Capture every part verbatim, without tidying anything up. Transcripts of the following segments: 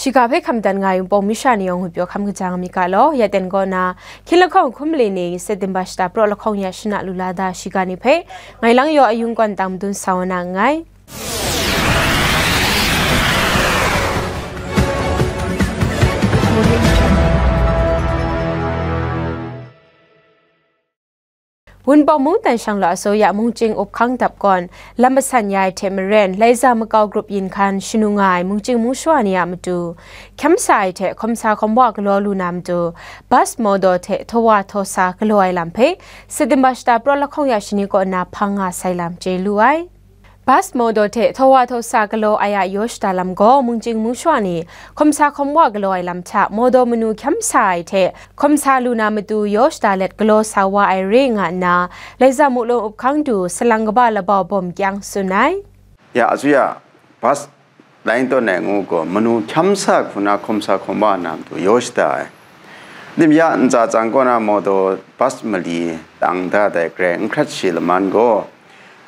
Shiga hpe hkam dan nga ai Wunpawng masha ni yawng ngwi pyaw hkam kaja nga myit ga law, ya ten kaw na, hkying lahkawng hkum mali ni, September shata praw lahkawng ya shana lu la da shiga ni hpe, ngai lang yaw ayung kawn tang madun sa wa na nngai. Wunpawng mungdan shang law asuya mungchying up hkang dap gawn, lam masan ya ai hte maren, Laiza makau grup yin hkan shanu nga ai mungchying mungshawa ni a matu, hkyam sa ai hte hkawm sa hkawm wa galaw lu na matu, bus mawdaw hte htaw wa htaw sa galaw ai lam hpe, September shata praw lahkawng ya shani kaw na hpang nga sai lam chye lu ai. Bus mawdaw hte htaw wa htaw sa galaw ai a yaw shada lam gaw, mungchying mungshawa ni hkawm sa hkawm wa galaw ai lam hta, mawdaw manu hkyam sa ai hte hkawm sa lu na matu yaw shada let galaw sa wa ai re nga nna, Laiza Muklum up hkang du salang kaba labau bawm kyang tsun ai. Ya, asuya bus line tawn ai ngu gaw, manu hkyam sa hku na hkawm sa hkawm wa na matu yaw shada ai. Dim ya ntsa tsang kaw na mawdaw bus mali tang dat ai grai n hkrat shi laman gaw,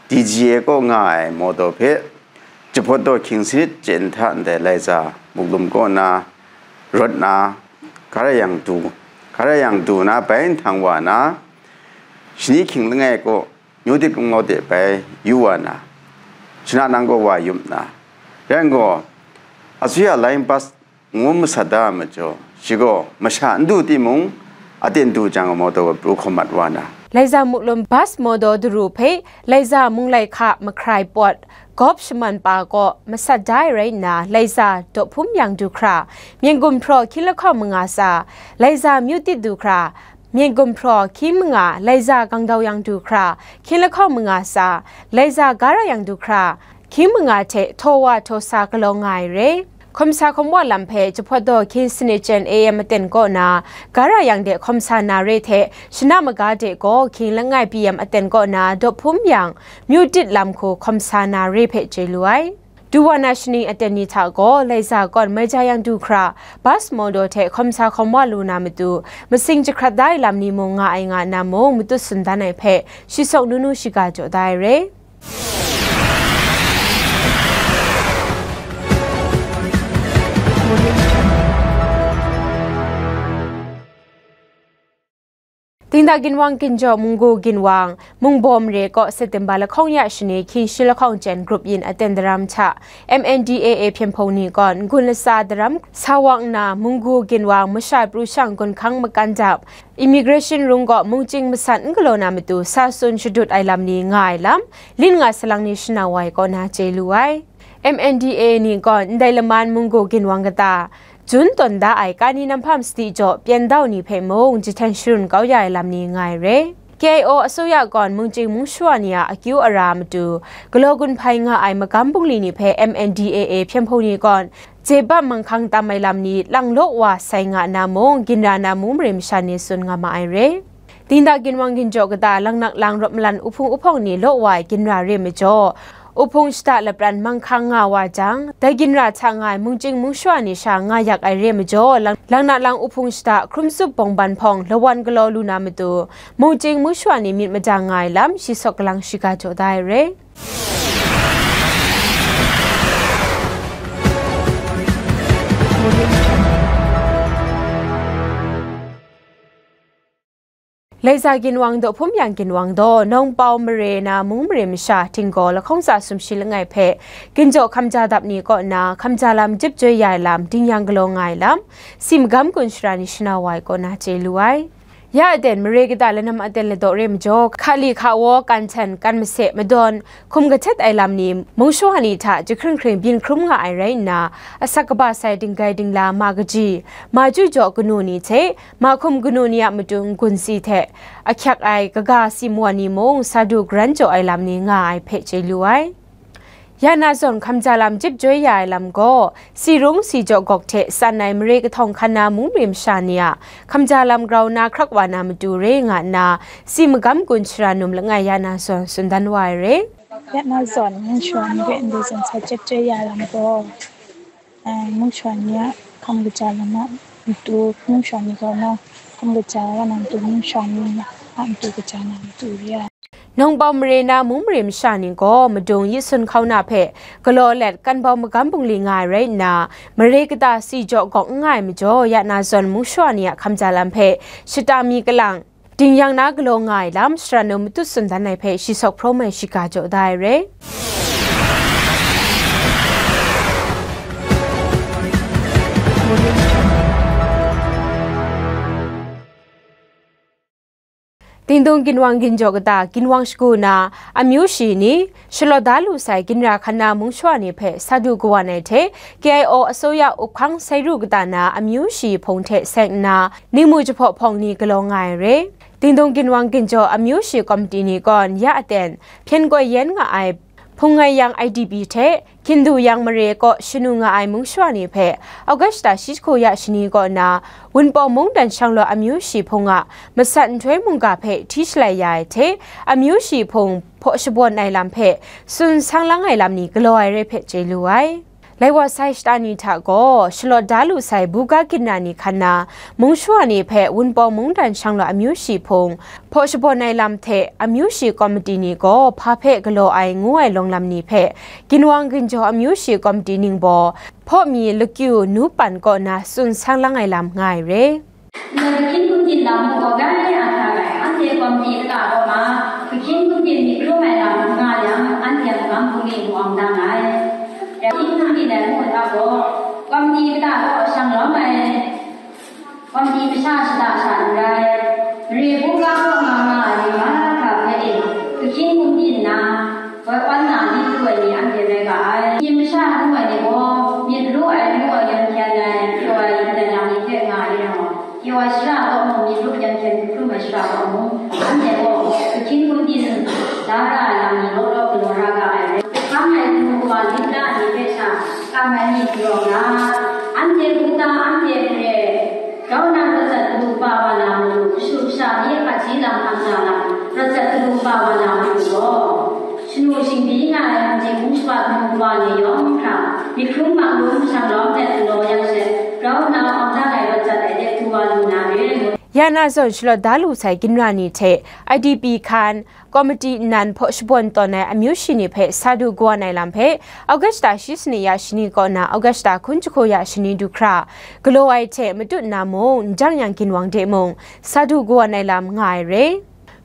D G A kaw nga ai mawdaw hpe, Jahpawt daw hkying sanit chyen hta ndai Laiza Muklum kaw na rawt na, Gara yang du, Gara yang du na bai nhtang wa na, shani hkying langai kaw Myu Tit Kungdaw de bai yu wa na, shana nang kaw wa yup na, rai gaw, asuya line bus ngu masat da ai majaw, shi gaw masha n du timung, aten du jang mawdaw pru hkawm mat wa na. Laiza Muklum bus mawdaw daru hpe Laiza Munglai hka mahkrai pawt gawp shaman pa kaw masat da ai rai nna, Laiza Dawhpum yang du hkra, Myen Gumhpraw hkying lahkawng manga tsa, Laiza Myu Tit du hkra, Myen Gumhpraw hkying manga, Laiza Gangdau yang du hkra, hkying lahkawng manga tsa, Laiza Gara yang du hkra, hkying manga hte htaw wa htaw sa galaw nga ai re. Hkawm sa hkawm wa lam hpe Jahpawt daw hkying sanit chyen A M aten kaw na, Gara yang de hkawm sa na re hte, shana maga de gaw hkying langai P M aten kaw na, Dawhpum yang Myu Tit lam hku hkawm sa na re hpe chye lu ai. Du wa na shani aten ni hta gaw, Laiza kawn Maija yang du hkra, bus mawdaw hte hkawm sa hkawm wa lu na matu, masing jahkrat da ai lam ni mung nga ai nga nna mung, matut tsun dan ai hpe, shi sawk nu nu shiga jaw da ai re. Dingda ginwang ginjaw Munggu ginwang, Mungbaw mare kaw September lahkawng ya shani hkying shi lahkawng chyen grup yin aten daram hta, M N D A A hpyen hpung ni kawn n-gun latsa daram sa wa nna, Munggu ginwang masha pru shang gun hkang makan dap, immigration rung kaw mungchying masat n galaw na matu sa tsun shadut ai lam ni nga ai lam, lin nga salang ni shana wa ai kaw na chye lu ai. M N D A A ni gaw ndai laman Munggu ginwang kata, Jun tawn da ai kani namhpa masadi jaw pyan dau ni hpe mung jahten sharun kau ya ai lam ni nga ai re. K I O asuya gawn mungchying mungshawa ni a akyu ara matu, galaw gun hpai nga ai magam bungli ni hpe M N D A A hpyen hpung ni gawn, jebap manghkang tam ai lam ni lang law wa sai nga na mung, ginra na mung mare masha ni tsun nga ma ai re. Dingda ginwang ginjaw kata langnak lang rawt malan uhpung uhpawng ni law wa ai ginra re majaw, uhpung shada lapran manghkang nga wa jang, dai ginra hta nga ai mungchying mungshawa ni sha nga yak ai re majaw, lang, langnak lang uhpung shada hkrum tsup bawng ban hpawng lawan galaw lu na matu, mungchying mungshawa ni myit maja nga ai lam shi sawk kalang shiga jaw da ai re. Laiza ginwang Dawhpum yang ginwang daw, Nawngpau mare na mung mare masha htinggaw lahkawng tsa sumshi langai hpe, ginjaw hkamja dap ni kaw nna, hkamja lam jip joi ya ai lam, dingyang galaw nga ai lam, si magam gun shara ni shana wa ai kaw na chye lu ai. Ya aten mare kata lanam aten ladaw re majaw, hkali hkawa, kan hten, kan mase, madawn, hkum kahtet ai lam ni, mungshawa ni hta jahkring hkring byin hkrum nga ai rai nna, asak kaba sai dinggai dingla ma kaji, ma ju jaw kanu ni hte, ma hkum kanu ni a matu n-gun si hte, ahkyak ai kaga si mawan ni mung sa du garan jaw ai lam ni nga ai hpe chye lu ai. Ya na zawn hkamja lam jip joi ya ai lam gaw, si rung si jaw gawk hte tsan ai mare kahtawng hkan na mung mare masha ni a hkamja lam grau na hkrak wa na matu re nga nna, si magam gun shara num langai ya na zawn tsun dan wa ai re. Ya na zawn mungshawa ni hpe ndai zawn sa jip joi ya ai lam gaw, eh, mungshawa ni a hkam kaja lam a matu, mungshawa ni grau na hkam kaja wa na matu, mungshawa ni a matu kaja na matu re ai. Nongpau mare na mung mare masha ni gaw madung yi sun hkau na hpe galaw let, kan bau magam bungli nga ai rai nna, mare kata si jaw gawk n nga ai majaw, ya na zawn mung shawa ni a hkamja lam hpe shata mi kalang, ding yang na galaw nga ai lam, shara nu matut tsun dan ai hpe shi sawk hpraw mai shiga jaw da ai rai. Dingdung ginwang ginjaw kata ginwang shagu na amyu shi ni, shalawt da lu sai ginra hkan na mung shawa ni hpe sa du kawan ai hte, K I O အစိုးရ up hkang sai ru kata na amyu shi hpung hte seng nna, ningmu jahpaw hpawng ni galaw nga ai re. Dingdung ginwang ginjaw amyu shi komiti ni gaw ya aten hpyen koi yen nga ai hpung ngai yang I D P hte hkyin du yang mare kaw shanu nga ai mung shawa ni hpe August shi jahku ya shani kaw na Wunpawng mungdan shanglawt amyu shi hpung a masat nhtoi mungga hpe hti shalai ya ai hte, amyu shi hpung hpaw shabawn ai lam hpe tsun sang lang ai lam ni galaw ai rai hpe chye lu ai. Lai wa sai shata ni hta gaw, shalawt da lu sai buga ginra ni hkan na mung shawa ni hpe Wunpawng mungdan shanglawt amyu shi hpung hpaw shabawn ai lam hte amyu shi komiti ni gaw hpa hpe galaw ai ngu ai lawng lam ni hpe ginwang ginjaw amyu shi komiti ningbaw hpaw mi lakyu nu pan kaw na tsun sang lang ai lam nga ai re. Ndai hkyin hkum byin lam mung gaw grai a hkra ai. Anhte komiti kata gaw ma, hkyin hkum byin myit hkrum ai lam n nga yang, anhte a magam bungli mung awng dang ai. Hkyin hkum byin ai mung hta gaw, komiti kata gaw shang lawm ai, komiti masha shada sha n rai, mare buga kaw nga nga ai ni mahkra hpe e, hkyin hkum byin nna, woi wan na myit lu ai ni anhte rai ga ai. Hkyin masha ngu ai ni gaw, myit lu ai, ngu ai, yan hkyen ai, pyaw ai, ndai lam ni hte nga ai rai nna, pyaw ai shara kaw mung, myit lu yan hkyen hkrum ai shara kaw mung, anhte gaw hkyin hkum byin da ra ai lam ni law law galaw ra ga ai rai. Hpang ai hpung wa lit la ni hpe sha, kam ai myit galaw nga, anhte hpung ta, anhte hpung e, grau na rawt dat kaba wa na matu, kashu kasha ni a hpaji lam hkam da lam, rawt dat kaba wa na matu gaw, shanu shingbyi nga ai hpung hpung shabat hpung wa ni yawng hkra, myit hkrum makrum shang lawm let galaw yang she, grau na awng dang ai rawt dat ai de hku wa lu na re. Ya na zawn shalawt da lu sai ginra ni hte I D P hkan, komiti nnan hpaw shabawn tawn ai amyu shi ni hpe sa du kawan ai lam hpe, August shi sani ya shani kaw na August hkun jahku ya shani du hkra galaw ai hte matut nna mung, ndang yang ginwang de mung, sa du kawan ai lam nga ai re.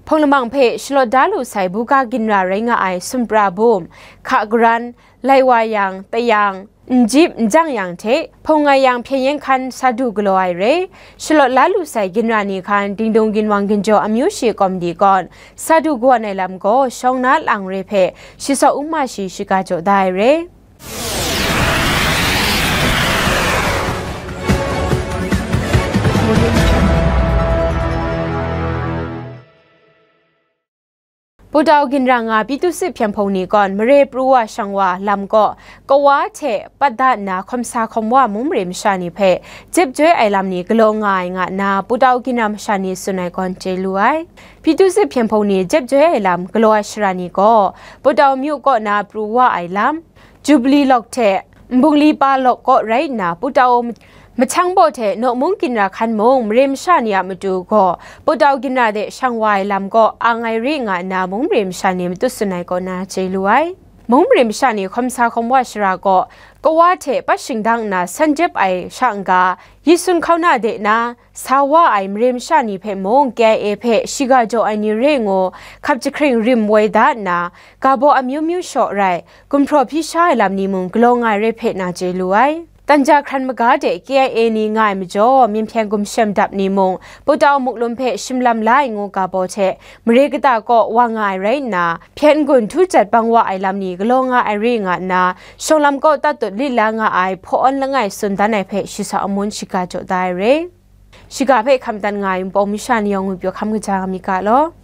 Hpawng lamang hpe shalawt da lu sai buga ginra rai nga ai sumpra bum, hka garan, lai wa yang, tayang, njip njang yang hte hpung ngai yang hpyen yen hkan sa du galaw ai re. Shalawt la lu sai ginra ni hkan dingdung ginwang ginjaw amyu shi komiti gaw sa du kawan ai lam gaw shawng na lang re hpe shi saw u ma shi shiga jaw da ai re. Putau ginra nga Pyithusit hpyen hpung ni gaw mare pru wa shang wa lam kaw, kawa hte pat da nna hkawm sa hkawm wa mung mare masha ni hpe jep joi ai lam ni galaw nga ai nga nna, Putau ginra masha ni tsun ai gaw chye lu ai. Pyithusit hpyen hpung ni jep joi ai lam galaw ai shara ni gaw, Putau myu kaw na pru wa ai lam, Jubili lawk hte Nbungli pa lawk kaw rai nna, Putau mahkyang baw hte nawmung ginra hkan mung mare masha ni a matu gaw, Putau ginra de shang wa ai lam kaw ang ai re nga nna, mung mare masha ni matut tsun ai kaw na chye lu ai. Mung mare masha ni hkawm sa hkawm wa shara kaw, kawa hte pat shingdang nna san jep ai sha n-ga, Yisun hkauna de na, sa wa ai mare masha ni hpe mung K I A hpe shiga jaw ai ni re ngu hkap jahkring rim woi da nna, ga baw amyu myu shaw rai, gumhpraw hpyi sha ai lam ni mung galaw nga ai rai hpe na chye lu ai. Tanja hkran maga de K I A ni nga ai majaw, myen hpyen gumshem dap ni mung Putau muklum hpe shim lam la ai ngu ga baw hte mare kata kaw wa nga ai rai nna, hpyen n-gun htu jat bang wa ai lam ni galaw nga ai re nga nna, shawng lam kaw tatut lit la nga ai hpaw awn langai tsun dan ai hpe shi saw amun shiga jaw da ai re. Shiga hpe hkam dan nga ai Wunpawng masha ni yawng ngwi pyaw hkam kaja nga myit ga law.